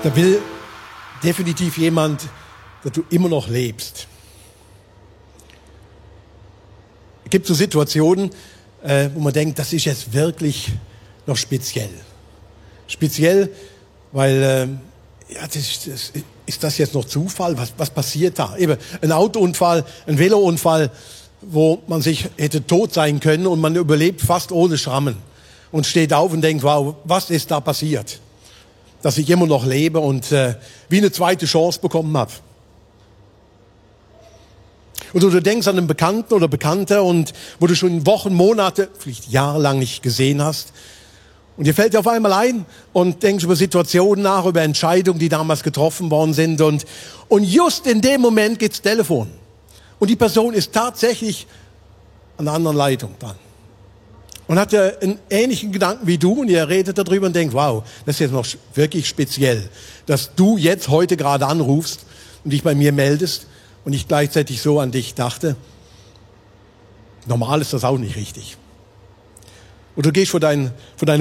Da will definitiv jemand, dass du immer noch lebst. Es gibt so Situationen, wo man denkt, das ist jetzt wirklich noch speziell. Speziell, weil, ist das jetzt noch Zufall? Was passiert da? Eben ein Autounfall, ein Velounfall, wo man sich hätte tot sein können und man überlebt fast ohne Schrammen und steht auf und denkt, wow, was ist da passiert? Dass ich immer noch lebe und wie eine zweite Chance bekommen habe. Oder du denkst an einen Bekannten oder Bekannte und wo du schon Wochen, Monate, vielleicht jahrelang nicht gesehen hast. Und dir fällt dir auf einmal ein und denkst über Situationen nach, über Entscheidungen, die damals getroffen worden sind. Und just in dem Moment geht's Telefon. Und die Person ist tatsächlich an einer anderen Leitung dran. Und hat ja einen ähnlichen Gedanken wie du und ihr redet darüber und denkt, wow, das ist jetzt noch wirklich speziell, dass du jetzt heute gerade anrufst und dich bei mir meldest und ich gleichzeitig so an dich dachte. Normal ist das auch nicht richtig. Und du gehst vor deine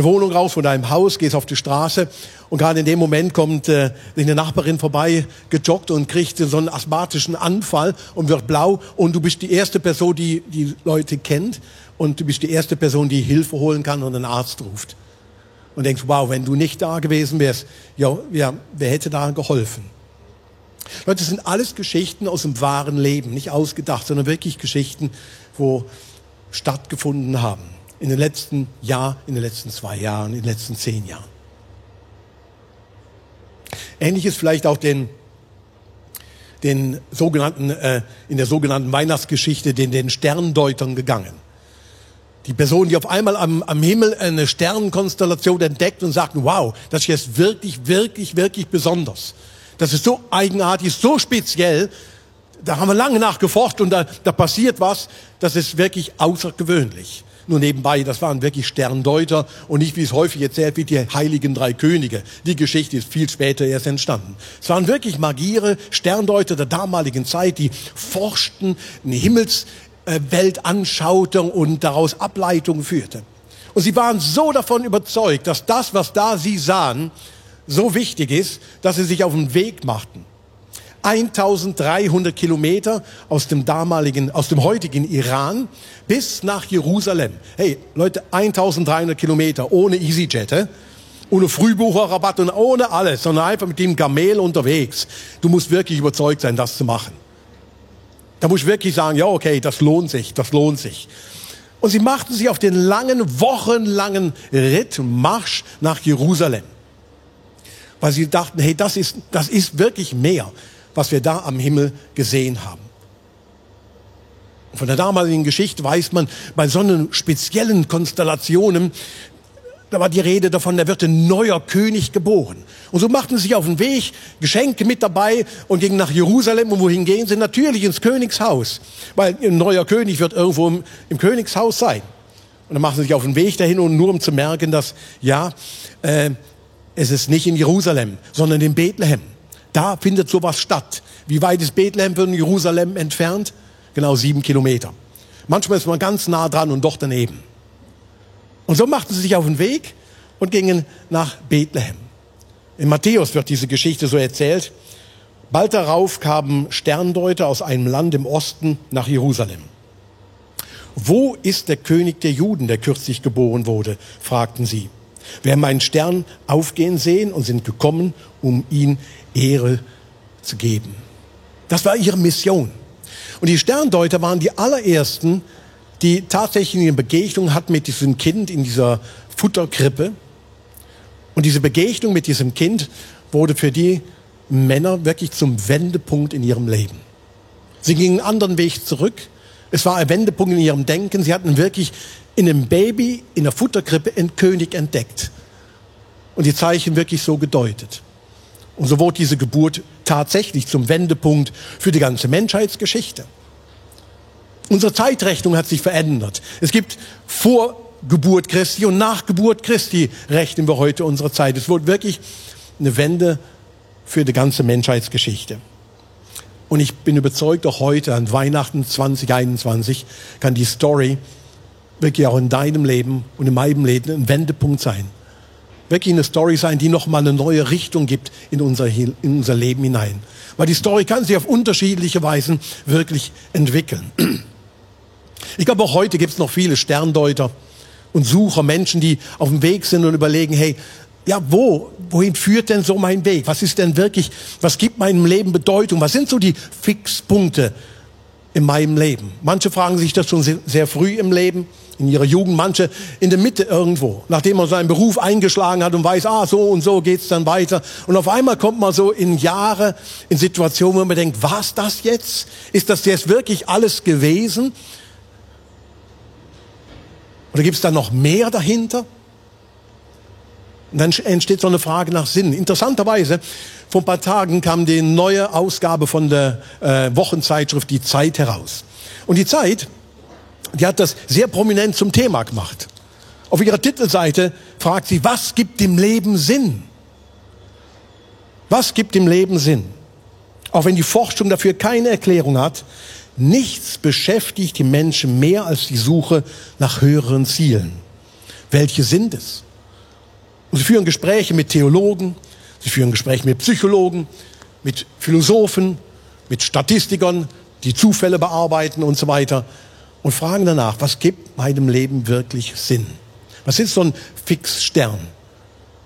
Wohnung raus, vor deinem Haus, gehst auf die Straße und gerade in dem Moment kommt eine Nachbarin vorbei, gejoggt und kriegt so einen asthmatischen Anfall und wird blau und du bist die erste Person, die die Leute kennt und du bist die erste Person, die Hilfe holen kann und einen Arzt ruft. Und denkst, wow, wenn du nicht da gewesen wärst, ja, wer hätte da geholfen? Leute, das sind alles Geschichten aus dem wahren Leben, nicht ausgedacht, sondern wirklich Geschichten, wo stattgefunden haben. In den letzten Jahr, in den letzten 2 Jahren, in den letzten 10 Jahren. Ähnliches vielleicht auch den sogenannten, in der sogenannten Weihnachtsgeschichte, den Sterndeutern gegangen. Die Person, die auf einmal am Himmel eine Sternenkonstellation entdeckt und sagt, wow, das ist jetzt wirklich, wirklich, wirklich besonders. Das ist so eigenartig, so speziell. Da haben wir lange nachgeforscht und da passiert was, das ist wirklich außergewöhnlich. Nur nebenbei, das waren wirklich Sterndeuter und nicht, wie es häufig erzählt wird, die heiligen 3 Könige. Die Geschichte ist viel später erst entstanden. Es waren wirklich Magiere, Sterndeuter der damaligen Zeit, die forschten, eine Himmelswelt anschauten und daraus Ableitungen führten. Und sie waren so davon überzeugt, dass das, was da sie sahen, so wichtig ist, dass sie sich auf den Weg machten. 1300 Kilometer aus dem heutigen Iran bis nach Jerusalem. Hey, Leute, 1300 Kilometer ohne EasyJet, ohne Frühbucherrabatt und ohne alles, sondern einfach mit dem Kamel unterwegs. Du musst wirklich überzeugt sein, das zu machen. Da musst du wirklich sagen, ja, okay, das lohnt sich, das lohnt sich. Und sie machten sich auf den langen, wochenlangen Ritt, Marsch nach Jerusalem. Weil sie dachten, hey, das ist wirklich mehr, was wir da am Himmel gesehen haben. Und von der damaligen Geschichte weiß man, bei so einen speziellen Konstellationen, da war die Rede davon, da wird ein neuer König geboren. Und so machten sie sich auf den Weg, Geschenke mit dabei und gingen nach Jerusalem. Und wohin gehen sie? Natürlich ins Königshaus, weil ein neuer König wird irgendwo im Königshaus sein. Und dann machen sie sich auf den Weg dahin, und nur um zu merken, dass, es ist nicht in Jerusalem, sondern in Bethlehem. Da findet sowas statt. Wie weit ist Bethlehem von Jerusalem entfernt? Genau 7 Kilometer. Manchmal ist man ganz nah dran und doch daneben. Und so machten sie sich auf den Weg und gingen nach Bethlehem. In Matthäus wird diese Geschichte so erzählt. Bald darauf kamen Sterndeuter aus einem Land im Osten nach Jerusalem. Wo ist der König der Juden, der kürzlich geboren wurde? Fragten sie. Wir haben einen Stern aufgehen sehen und sind gekommen, um ihm Ehre zu geben. Das war ihre Mission. Und die Sterndeuter waren die allerersten, die tatsächlich eine Begegnung hatten mit diesem Kind in dieser Futterkrippe. Und diese Begegnung mit diesem Kind wurde für die Männer wirklich zum Wendepunkt in ihrem Leben. Sie gingen einen anderen Weg zurück. Es war ein Wendepunkt in ihrem Denken. Sie hatten wirklich in einem Baby, in der Futterkrippe, einen König entdeckt. Und die Zeichen wirklich so gedeutet. Und so wurde diese Geburt tatsächlich zum Wendepunkt für die ganze Menschheitsgeschichte. Unsere Zeitrechnung hat sich verändert. Es gibt vor Geburt Christi und nach Geburt Christi rechnen wir heute unsere Zeit. Es wurde wirklich eine Wende für die ganze Menschheitsgeschichte. Und ich bin überzeugt, auch heute an Weihnachten 2021 kann die Story wirklich auch in deinem Leben und in meinem Leben ein Wendepunkt sein. wirklich eine Story sein, die nochmal eine neue Richtung gibt in unser Leben hinein. Weil die Story kann sich auf unterschiedliche Weisen wirklich entwickeln. Ich glaube, auch heute gibt es noch viele Sterndeuter und Sucher, Menschen, die auf dem Weg sind und überlegen, hey, ja, wohin führt denn so mein Weg? Was ist denn wirklich, was gibt meinem Leben Bedeutung? Was sind so die Fixpunkte in meinem Leben? Manche fragen sich das schon sehr früh im Leben, in ihrer Jugend, manche in der Mitte irgendwo, nachdem man seinen Beruf eingeschlagen hat und weiß, so und so geht's dann weiter. Und auf einmal kommt man so in Jahre, in Situationen, wo man denkt, war's das jetzt? Ist das jetzt wirklich alles gewesen? Oder gibt's da noch mehr dahinter? Und dann entsteht so eine Frage nach Sinn. Interessanterweise, vor ein paar Tagen kam die neue Ausgabe von der Wochenzeitschrift Die Zeit heraus. Und die Zeit, die hat das sehr prominent zum Thema gemacht. Auf ihrer Titelseite fragt sie, was gibt dem Leben Sinn? Was gibt dem Leben Sinn? Auch wenn die Forschung dafür keine Erklärung hat, nichts beschäftigt die Menschen mehr als die Suche nach höheren Zielen. Welche sind es? Und sie führen Gespräche mit Theologen, sie führen Gespräche mit Psychologen, mit Philosophen, mit Statistikern, die Zufälle bearbeiten und so weiter und fragen danach, was gibt meinem Leben wirklich Sinn? Was ist so ein Fixstern,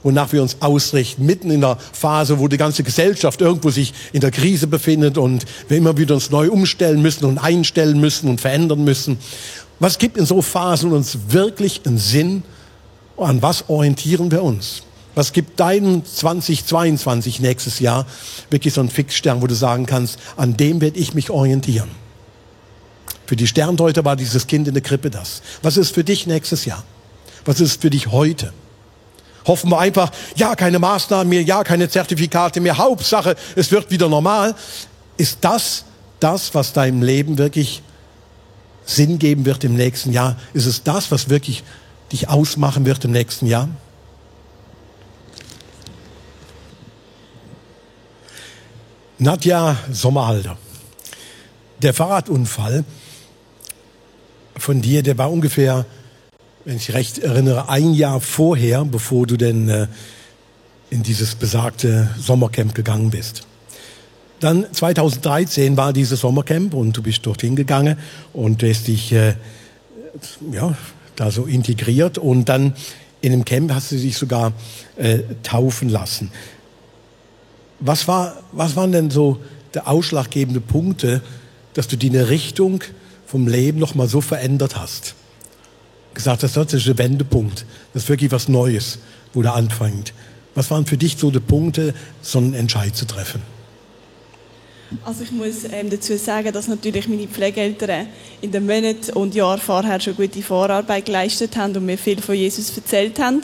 wonach wir uns ausrichten, mitten in der Phase, wo die ganze Gesellschaft irgendwo sich in der Krise befindet und wir immer wieder uns neu umstellen müssen und einstellen müssen und verändern müssen? Was gibt in so Phasen uns wirklich einen Sinn? An was orientieren wir uns? Was gibt deinem 2022 nächstes Jahr wirklich so einen Fixstern, wo du sagen kannst, an dem werde ich mich orientieren? Für die Sterndeuter war dieses Kind in der Krippe das. Was ist für dich nächstes Jahr? Was ist für dich heute? Hoffen wir einfach, ja, keine Maßnahmen mehr, ja, keine Zertifikate mehr, Hauptsache, es wird wieder normal. Ist das, was deinem Leben wirklich Sinn geben wird im nächsten Jahr? Ist es das, was wirklich dich ausmachen wird im nächsten Jahr? Nadja Sommerhalder. Der Fahrradunfall von dir, der war ungefähr, wenn ich recht erinnere, ein Jahr vorher, bevor du denn in dieses besagte Sommercamp gegangen bist. Dann 2013 war dieses Sommercamp und du bist dorthin gegangen und du hast dich da so integriert und dann in dem Camp hast du dich sogar taufen lassen. Was waren denn so die ausschlaggebenden Punkte, dass du die Richtung vom Leben noch mal so verändert hast? Gesagt hast, das ist der Wendepunkt, das ist wirklich was Neues, wo du anfängt. Was waren für dich so die Punkte, so einen Entscheid zu treffen? Also ich muss dazu sagen, dass natürlich meine Pflegeeltern in den Monaten und Jahren vorher schon gute Vorarbeit geleistet haben und mir viel von Jesus erzählt haben.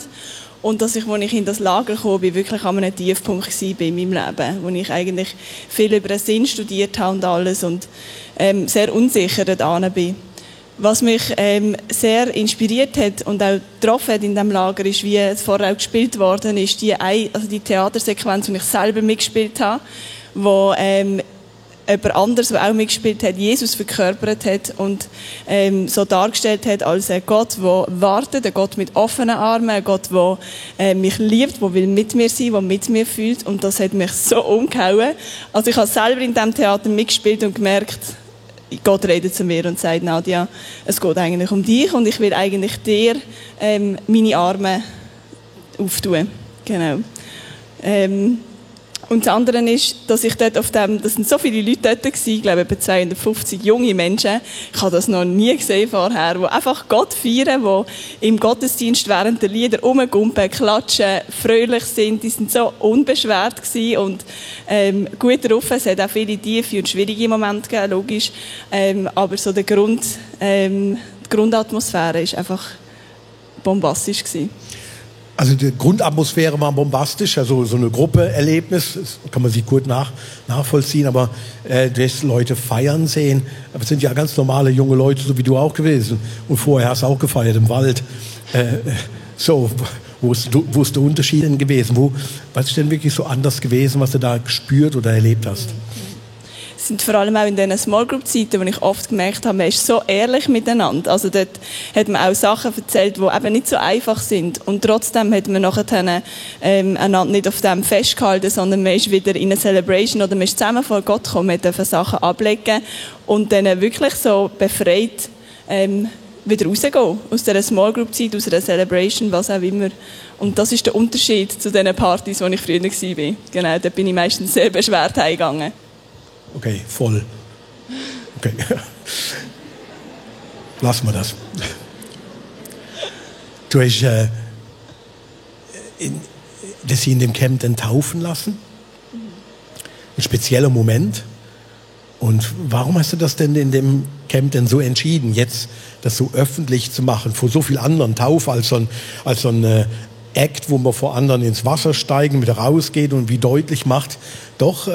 Und dass ich, als ich in das Lager kam, wirklich an einem Tiefpunkt war in meinem Leben, wo ich eigentlich viel über den Sinn studiert habe und alles und sehr unsicher da bin. Was mich sehr inspiriert hat und auch getroffen hat in diesem Lager, ist, wie es vorher auch gespielt worden ist, die Theatersequenz, die ich selber mitgespielt habe, wo jemand anderes, der auch mitgespielt hat, Jesus verkörpert hat und so dargestellt hat als ein Gott, der wartet, ein Gott mit offenen Armen, ein Gott, der mich liebt, der will mit mir sein, der mit mir fühlt. Und das hat mich so umgehauen. Also ich habe selber in diesem Theater mitgespielt und gemerkt, Gott redet zu mir und sagt, Nadja, es geht eigentlich um dich und ich will eigentlich dir meine Arme auftun. Genau. Und das andere ist, dass ich dort das sind so viele Leute dort gewesen, ich glaube etwa 250 junge Menschen. Ich habe das noch nie gesehen vorher, die einfach Gott feiern, die im Gottesdienst während der Lieder rumgumpen, klatschen, fröhlich sind. Die sind so unbeschwert gewesen und gut drauf. Es hat auch viele tiefe und schwierige Momente gegeben, logisch. Aber so die Grundatmosphäre ist einfach bombastisch gewesen. Also die Grundatmosphäre war bombastisch, also so eine Gruppeerlebnis, das kann man sich gut nachvollziehen, aber du hast Leute feiern sehen, aber es sind ja ganz normale junge Leute, so wie du auch gewesen. Und vorher hast du auch gefeiert im Wald. Wo ist der Unterschied denn gewesen? Was ist denn wirklich so anders gewesen, was du da gespürt oder erlebt hast? sind vor allem auch in diesen Small Group Zeiten, wo ich oft gemerkt habe, man ist so ehrlich miteinander. Also dort hat man auch Sachen erzählt, die eben nicht so einfach sind. Und trotzdem hat man nachher einander nicht auf dem festgehalten, sondern man ist wieder in eine Celebration oder man ist zusammen vor Gott gekommen, man durfte Sachen ablegen und dann wirklich so befreit wieder rausgehen. Aus dieser Small Group Zeit, aus einer Celebration, was auch immer. Und das ist der Unterschied zu den Partys, wo ich früher war. Genau, da bin ich meistens sehr beschwert heimgegangen. Okay, voll. Okay. Lassen wir das. Du hast das hier in dem Camp dann taufen lassen. Ein spezieller Moment. Und warum hast du das denn in dem Camp denn so entschieden, jetzt das so öffentlich zu machen, vor so vielen anderen? Taufe als so ein Act, wo man vor anderen ins Wasser steigen, wieder rausgeht und wie deutlich macht, doch,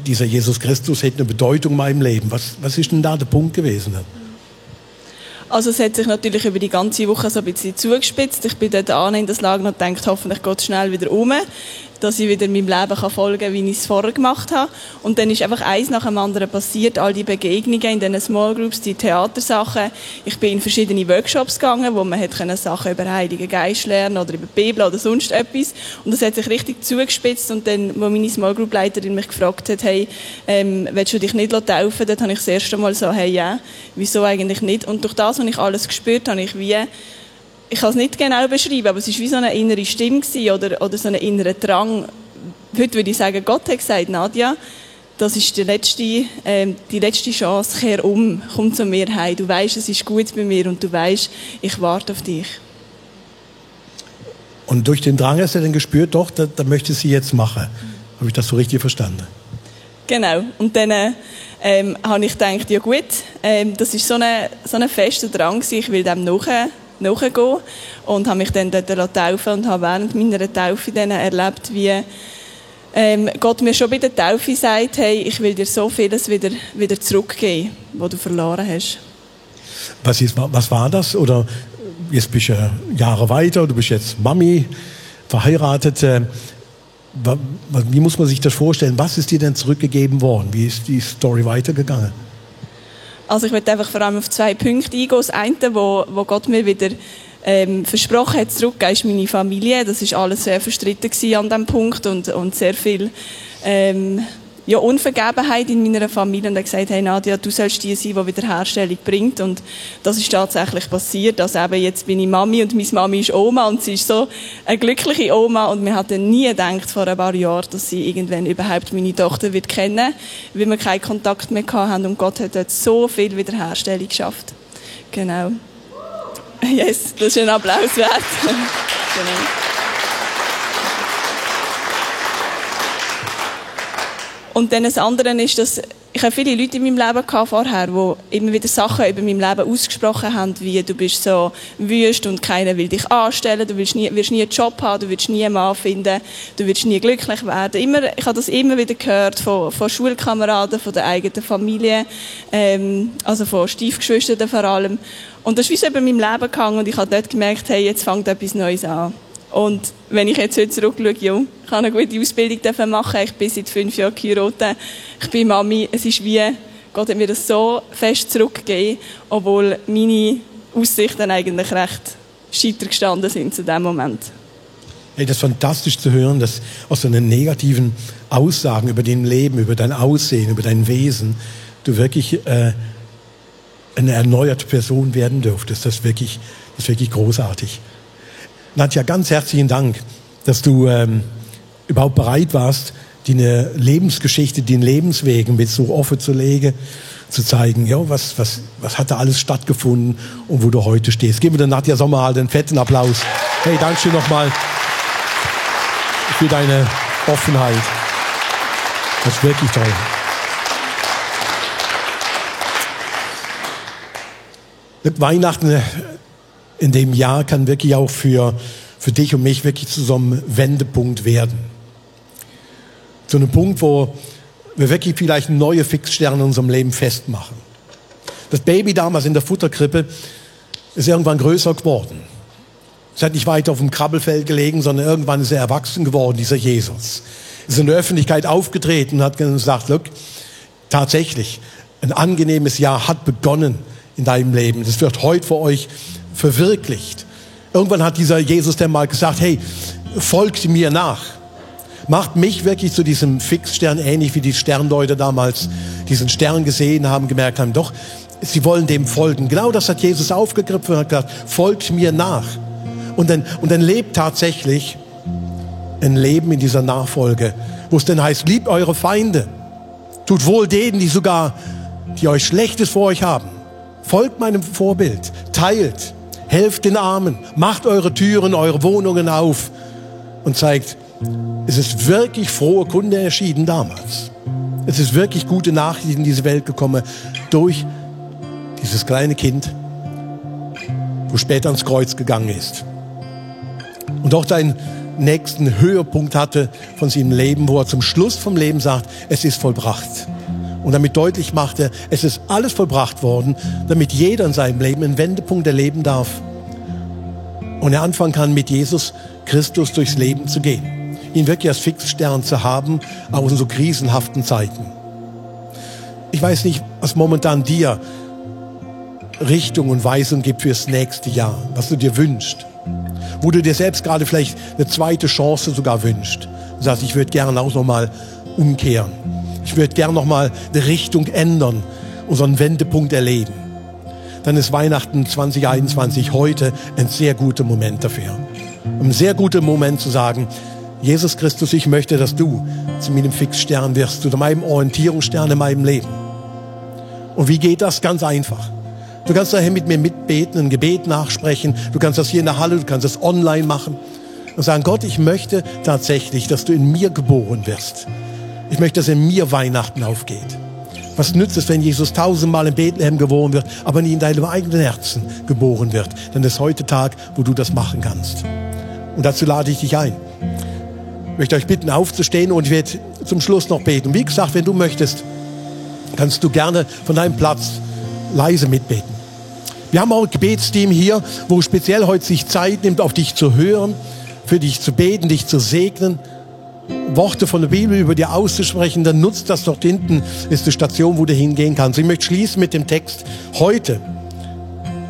dieser Jesus Christus hat eine Bedeutung in meinem Leben. Was ist denn da der Punkt gewesen? Also es hat sich natürlich über die ganze Woche so ein bisschen zugespitzt. Ich bin dort in das Lager und dachte, hoffentlich geht es schnell wieder um, dass ich wieder meinem Leben folgen kann, wie ich es vorher gemacht habe. Und dann ist einfach eins nach dem anderen passiert, all die Begegnungen in diesen Small Groups, die Theatersachen. Ich bin in verschiedene Workshops gegangen, wo man Sachen über den Heiligen Geist lernen oder über die Bibel oder sonst etwas. Und das hat sich richtig zugespitzt. Und dann, wo meine Small Group Leiterin mich gefragt hat, hey, willst du dich nicht taufen? Dort habe ich das erste Mal so, hey, ja, wieso eigentlich nicht? Und durch das, was ich alles gespürt habe, ich kann es nicht genau beschreiben, aber es war wie so eine innere Stimme oder so ein innerer Drang. Heute würde ich sagen, Gott hat gesagt, Nadja, das ist die letzte Chance, kehr um, komm zu mir heim. Du weisst, es ist gut bei mir und du weisst, ich warte auf dich. Und durch den Drang hast du dann gespürt, doch, da möchte sie jetzt machen. Habe ich das so richtig verstanden? Genau. Und dann habe ich gedacht, ja gut, das ist so ein fester Drang, ich will dem nachgehen und habe mich dann dort taufen und habe während meiner Taufe dann erlebt, wie Gott mir schon bei der Taufe sagt, hey, ich will dir so vieles wieder zurückgeben, was du verloren hast. Was war das? Oder jetzt bist du Jahre weiter, du bist jetzt Mami, verheiratet. Wie muss man sich das vorstellen? Was ist dir denn zurückgegeben worden? Wie ist die Story weitergegangen? Also ich möchte einfach vor allem auf 2 Punkte eingehen. Das eine, wo Gott mir wieder versprochen hat, zurückgeben, ist meine Familie. Das ist alles sehr verstritten an diesem Punkt und sehr viel Unvergebenheit in meiner Familie. Und er hat gesagt, hey Nadja, du sollst die sein, die Wiederherstellung bringt. Und das ist tatsächlich passiert. Also eben jetzt bin ich Mami und meine Mami ist Oma und sie ist so eine glückliche Oma. Und wir hatten nie gedacht vor ein paar Jahren, dass sie irgendwann überhaupt meine Tochter wird kennen, weil wir keinen Kontakt mehr hatten. Und Gott hat dort so viel Wiederherstellung geschafft. Genau. Yes, das ist ein Applaus wert. Genau. Und dann das andere ist, dass ich habe viele Leute in meinem Leben vorher, die immer wieder Sachen über mein Leben ausgesprochen haben, wie du bist so wüst und keiner will dich anstellen, du wirst nie einen Job haben, du wirst nie einen Mann finden, du wirst nie glücklich werden. Ich habe das immer wieder gehört von Schulkameraden, von der eigenen Familie, also von Stiefgeschwistern vor allem. Und das ist wie so über meinem Leben gegangen und ich habe dort gemerkt, hey, jetzt fängt etwas Neues an. Und wenn ich jetzt heute zurückschaue, ja, ich habe eine gute Ausbildung machen, ich bin seit 5 Jahren geheiratet, ich bin Mami, es ist wie, Gott hat mir das so fest zurückgegeben, obwohl meine Aussichten eigentlich recht scheiter gestanden sind zu dem Moment. Hey, das ist fantastisch zu hören, dass aus so einen negativen Aussagen über dein Leben, über dein Aussehen, über dein Wesen, du wirklich eine erneuerte Person werden dürftest. Das ist wirklich großartig. Nadja, ganz herzlichen Dank, dass du überhaupt bereit warst, deine Lebensgeschichte, den Lebensweg mit so offen zu legen, zu zeigen, ja, was hat da alles stattgefunden und wo du heute stehst. Geben wir der Nadja Sommer halt einen fetten Applaus. Hey, danke schön nochmal für deine Offenheit. Das ist wirklich toll. Weihnachten in dem Jahr kann wirklich auch für dich und mich wirklich zu so einem Wendepunkt werden. Zu einem Punkt, wo wir wirklich vielleicht neue Fixsterne in unserem Leben festmachen. Das Baby damals in der Futterkrippe ist irgendwann größer geworden. Es hat nicht weiter auf dem Krabbelfeld gelegen, sondern irgendwann ist er erwachsen geworden, dieser Jesus. Ist in der Öffentlichkeit aufgetreten und hat gesagt, look, tatsächlich, ein angenehmes Jahr hat begonnen in deinem Leben. Das wird heute für euch verwirklicht. Irgendwann hat dieser Jesus dann mal gesagt, hey, folgt mir nach. Macht mich wirklich zu diesem Fixstern, ähnlich wie die Sterndeuter damals diesen Stern gesehen haben, gemerkt haben, doch, sie wollen dem folgen. Genau das hat Jesus aufgegriffen und hat gesagt, folgt mir nach. Und dann lebt tatsächlich ein Leben in dieser Nachfolge, wo es dann heißt, liebt eure Feinde, tut wohl denen, die euch Schlechtes vor euch haben. Folgt meinem Vorbild, teilt, helft den Armen, macht eure Türen, eure Wohnungen auf und zeigt, es ist wirklich frohe Kunde erschienen damals. Es ist wirklich gute Nachricht in diese Welt gekommen durch dieses kleine Kind, wo später ans Kreuz gegangen ist. Und auch seinen nächsten Höhepunkt hatte von seinem Leben, wo er zum Schluss vom Leben sagt, es ist vollbracht. Und damit deutlich machte, es ist alles vollbracht worden, damit jeder in seinem Leben einen Wendepunkt erleben darf. Und er anfangen kann, mit Jesus Christus durchs Leben zu gehen. Ihn wirklich als Fixstern zu haben, auch in so krisenhaften Zeiten. Ich weiß nicht, was momentan dir Richtung und Weisung gibt fürs nächste Jahr, was du dir wünschst. Wo du dir selbst gerade vielleicht eine zweite Chance sogar wünschst. Du sagst, ich würde gerne auch nochmal umkehren. Ich würde gerne nochmal eine Richtung ändern und so einen Wendepunkt erleben. Dann ist Weihnachten 2021 heute ein sehr guter Moment dafür. Ein sehr guter Moment zu sagen, Jesus Christus, ich möchte, dass du zu meinem Fixstern wirst, zu meinem Orientierungsstern in meinem Leben. Und wie geht das? Ganz einfach. Du kannst daher mit mir mitbeten, ein Gebet nachsprechen. Du kannst das hier in der Halle, du kannst das online machen. Und sagen, Gott, ich möchte tatsächlich, dass du in mir geboren wirst. Ich möchte, dass in mir Weihnachten aufgeht. Was nützt es, wenn Jesus 1000-mal in Bethlehem geboren wird, aber nie in deinem eigenen Herzen geboren wird? Dann ist heute Tag, wo du das machen kannst. Und dazu lade ich dich ein. Ich möchte euch bitten, aufzustehen und ich werde zum Schluss noch beten. Und wie gesagt, wenn du möchtest, kannst du gerne von deinem Platz leise mitbeten. Wir haben auch ein Gebetsteam hier, wo speziell heute sich Zeit nimmt, auf dich zu hören, für dich zu beten, dich zu segnen, Worte von der Bibel über dir auszusprechen. Dann nutzt das dort hinten, ist die Station, wo du hingehen kannst. Ich möchte schließen mit dem Text. Heute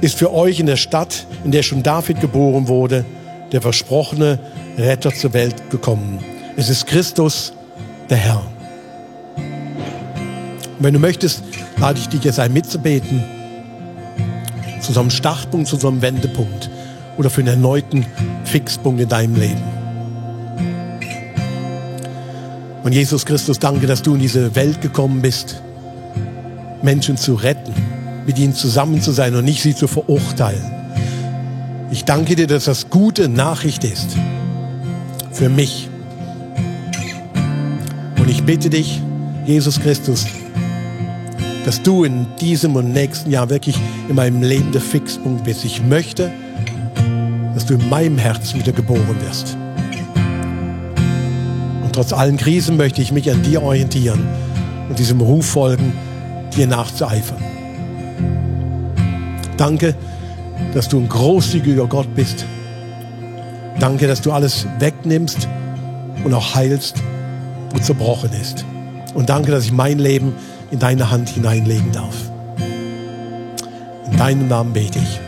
ist für euch in der Stadt, in der schon David geboren wurde, der versprochene Retter zur Welt gekommen. Es ist Christus, der Herr. Und wenn du möchtest, lade ich dich jetzt ein, mitzubeten, zu so einem Startpunkt, zu so einem Wendepunkt oder für einen erneuten Fixpunkt in deinem Leben. Und Jesus Christus, danke, dass du in diese Welt gekommen bist, Menschen zu retten, mit ihnen zusammen zu sein und nicht sie zu verurteilen. Ich danke dir, dass das gute Nachricht ist für mich. Und ich bitte dich, Jesus Christus, dass du in diesem und nächsten Jahr wirklich in meinem Leben der Fixpunkt bist. Ich möchte, dass du in meinem Herzen wieder geboren wirst. Und trotz allen Krisen möchte ich mich an dir orientieren und diesem Ruf folgen, dir nachzueifern. Danke, dass du ein großzügiger Gott bist. Danke, dass du alles wegnimmst und auch heilst, wo zerbrochen ist. Und danke, dass ich mein Leben in deine Hand hineinlegen darf. In deinem Namen bete ich.